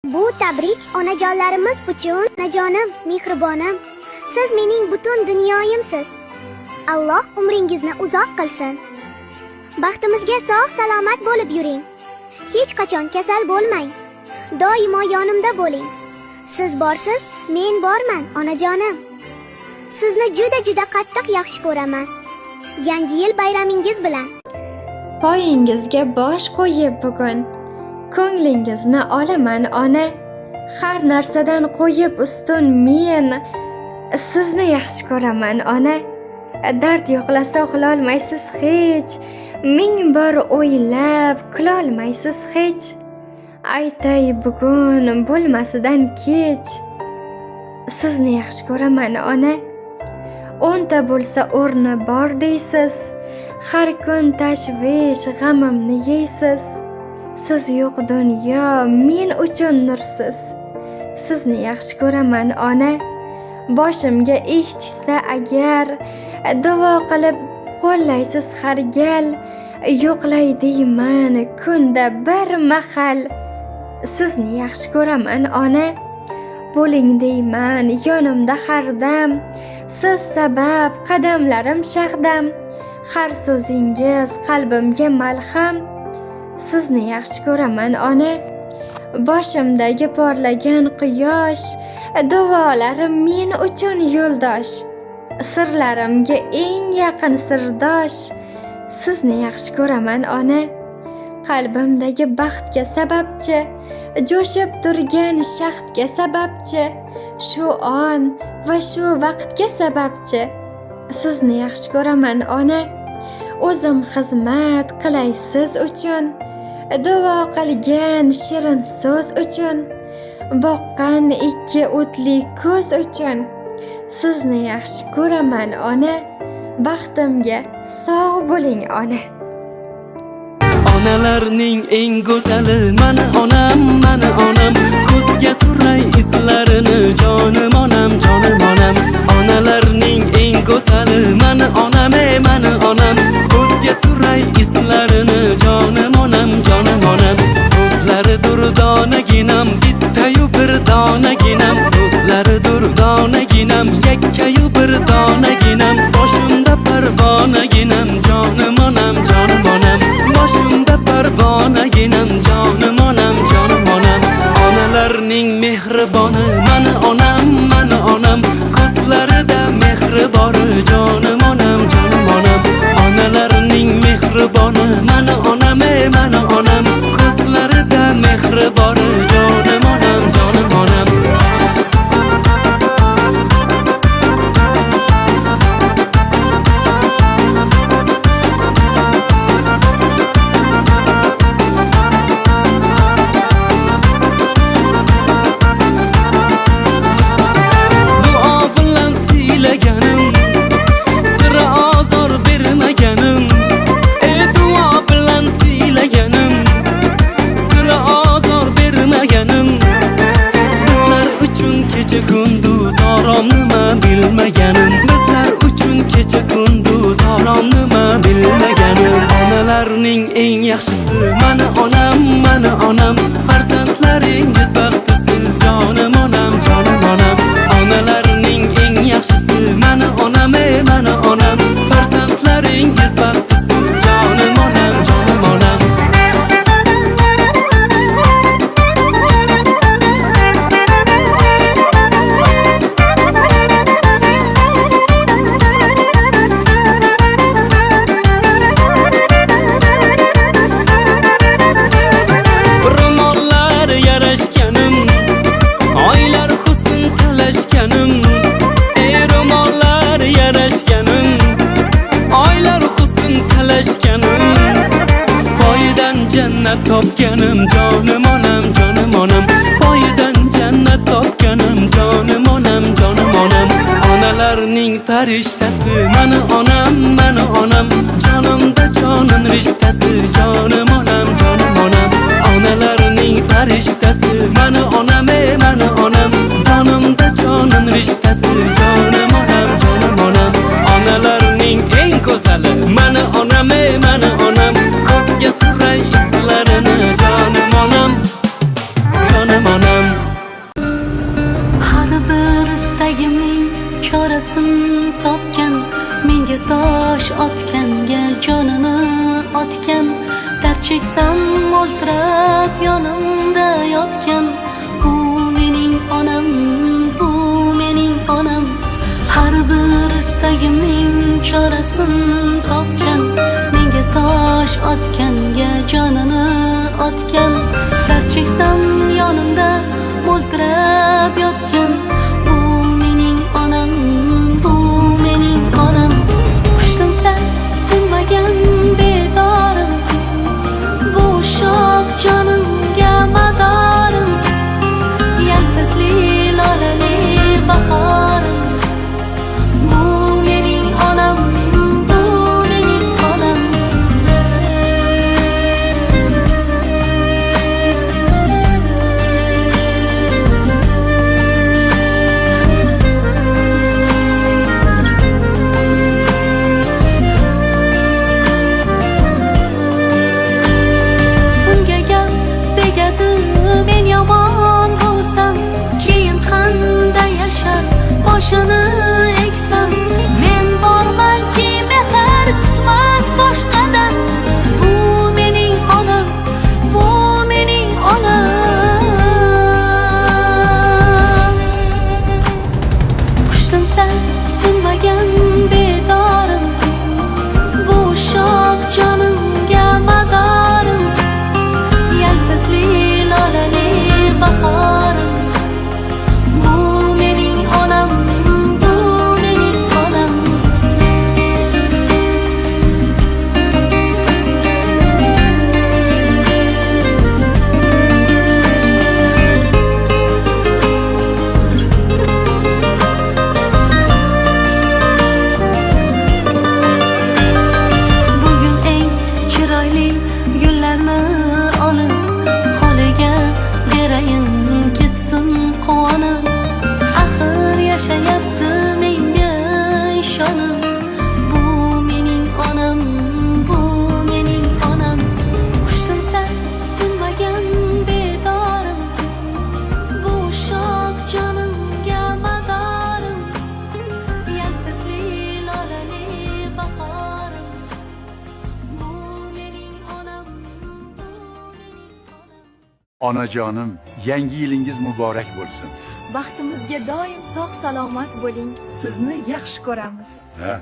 Bu tabrik onajonlarimiz uchun. Onajonim, mehribonim, siz mening butun dunyoyimsiz. Alloh umringizni uzoq qilsin. Baxtimizga sog' salomat bo'lib yuring. Hech qachon kasal bo'lmang. Doimo yonimda bo'ling. Siz borsiz, men borman, onajonim. Sizni juda-juda qattiq yaxshi ko'raman. Yangi yil bayramingiz bilan. Poyingizga bosh qo'yib bugun ko'nglingizni olaman ona. Har narsadan qo'yib ustun men sizni yaxshi ko'raman ona. Dard yo'qlasa uxlolmaysiz hech, ming bor o'ylab kulolmaysiz hech. Aytay bugun bo'lmasidan kech, sizni yaxshi ko'raman ona. 10 ta bo'lsa o'rni bor deysiz, har kun tashvish g'amimni yeysiz. Siz yo'q dunyo men uchun nursiz. Sizni yaxshi ko'raman ona. Boshimga ish tushsa agar, duo qilib qo'llaysiz har gal. Yo'qlay deyman kunda bir mahal. Sizni yaxshi ko'raman ona. Bo'ling deyman yonimda har dam. Siz sabab qadamlarim shahdam. Har so'zingiz qalbimga malham. Sizni yaxshi ko'raman ona. Boshimdagi porlagan quyosh, duolarim men uchun yo'ldosh. Sirlarimga eng yaqin sirdosh. Sizni yaxshi ko'raman ona. Qalbimdagi baxtga sababchi, jo'shib turgan shaxtga sababchi, shu on va shu vaqtga sababchi. Sizni yaxshi ko'raman ona. O'zim xizmat qilay siz uchun, duo qilgan shirin so'z uchun, boqqan ikki o'tli ko'z uchun. Sizni yaxshi ko'raman ona. Baxtimga sog' bo'ling ona. Onalarning eng go'zali mana onam, mana onam. Ko'zga suray izlarini jonim onam, jonim onam. Onalarning eng go'zali mana onam, ey mana onam. Ko'zga suray izlarini jonim onam, jonim onam. So'zlari durdonaginam, bittayu bir donaginam. So'zlari durdonaginam, yakkayu bir donaginam. Boshimda parvonaginam, jonim onam, jonim onam. Boshimda parvonaginam, jonim onam, jonim onam. Onalarning mehriboni mana onam, mana onam. Ko'zlarida mehri bori jonim onam, jonim onam. Onalarning mehriboni mana onam, ey mana onam. Ko'zlarida mehri bori jonim onam, jonim onam. Duo bilan siylaganim, sira ozor bermaganim. Duo bilan siylaganim, sira ozor bermaganim. Bizlar uchun kecha kunduz orom nima bilmaganim. Bizlar uchun kecha kunduz orom nima bilmaganim. Onalarning eng yaxshisi mana onam, mana onam. Farzandlaringiz baxtisiz jonim onam, jonim onam. Onalarning eng yaxshisi mana onam, ey mana onam. Farzandlaringiz baxtisiz jonim onam, jonim onam. Ro'mollar yarashganim, oylar husn talashganim. Ey ro'mollar yarashganim, oylar husn talashganim. Poyidan jannat topganim, jonim onam, jonim onam. Poyidan jannat topganim, jonim onam, jonim onam. Onalarning farishtasi mana onam, mana onam. Jonimda jonim rishtasi, jonim onam, jonim onam. Onalarning farishtasi mana onam, ey mana onam. Jonimda jonim rishtasi, jonim onam, jonim onam. Onalarning eng go'zali mana onam, ey mana onam. Ko'zga suray izlarini jonim onam, jonim onam. Chorasin topgan, menga tosh otganga jonini otgan, dard cheksam o'ltirab yonimda yotgan. Bu mening onam, bu mening onam. Har bir istagimning chorasin topgan, menga tosh otganga jonini otgan, dard cheksam yonimda mo'ltirab yotgan. Bu mening onam, bu mening onam. Qush tinsa tinmagan bedorim, bu sho'x jonimga madorim, yalpizli lolali bahorim. Bu mening onam, bu mening onam. Unga gap tegadi men yomon bo'lsam, keyin qanday yashar boshini eksam. Men bormanki, mehr kutmas boshqadan. Bu mening onam, bu mening onam. Qush tinsa tinmagan bedorim, bu sho'x jonimga madorim, yalpizli lolali bahorim. Bu mening onam, bu mening onam. Bugun eng chiroyli gullarni olib qo'liga berayin, ketsin quvonib. Axir yashayapti menga ishonib. Bu mening onam, bu mening onam. Qush tinsa tinmagan bedorim, bu sho'x jonimga madorim, yalpizli lolali bahorim. Bu mening onam, bu mening onam. Onajonim, yangi yilingiz muborak bo'lsin. Baxtimizga doim sog' salomat bo'ling. Sizni yaxshi ko'ramiz. Ha.